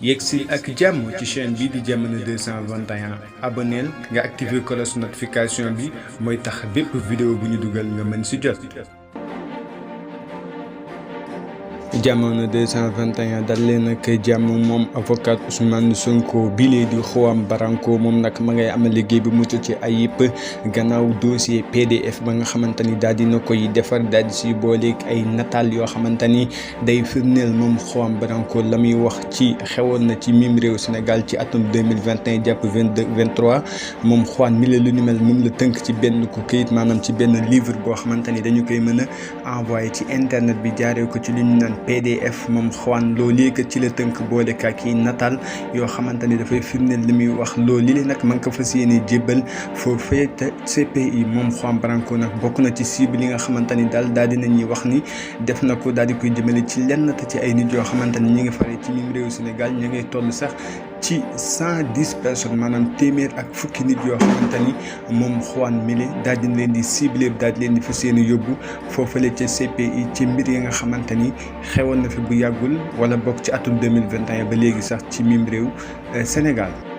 yegsil ak jàmm ci chaîne bi di Diamano 221 abonneel nga activer cloche notification bi mooy tax bépp vidéo bu ñu dugal nga mën ci jot. Diamano 221 dal leen ak jàmm. moom avocat Ousmane Sonko bilee di Juan Branco moom nag ma ngay amal liggéey bi mucc ci ayib gannaaw dossier PDF ba nga xamante ni daal dina koy defar daal di si booleeg ay nataal yoo xamante ni day firndeel moom Juan Branco la muy wax ci xewoon na ci mim réew Sénégal ci atum 2021 jàpp 23 moom Juan mi la lu ni mel moom la tënk ci benn ko këyit maanaam ci benn livre boo xamante ni dañu koy mën a envoyé ci internet bi jaaree ko ci li ñu naan PDF. moom Juan loolee kat ci la tënk boole kaak yi nataal yoo xamante ni dafay firndeel li muy wax loolu li nag man ko fas yéene jébbal foofee te CPI. moom Juan Branco nag bokk na ci cible yi nga xamante ni daal dinañuy wax ni def na ko daal di koy jëmale ci lenn te ci ay nit yoo xamante ni ñi ngi fare ci mim réew Sénégal ñu ngay toll sax ci 110 personnes maanaam téeméer ak fukki nit yoo xamante ni moom Juan mile daal di leen di ciblé daal di leen di fas yéene yóbbu foofale ca CPI ci mbir yi nga xamante ni xewoon na fi bu yàggul wala bokk ci atum 2021 ba léegi sax ci mim réew Sénégal.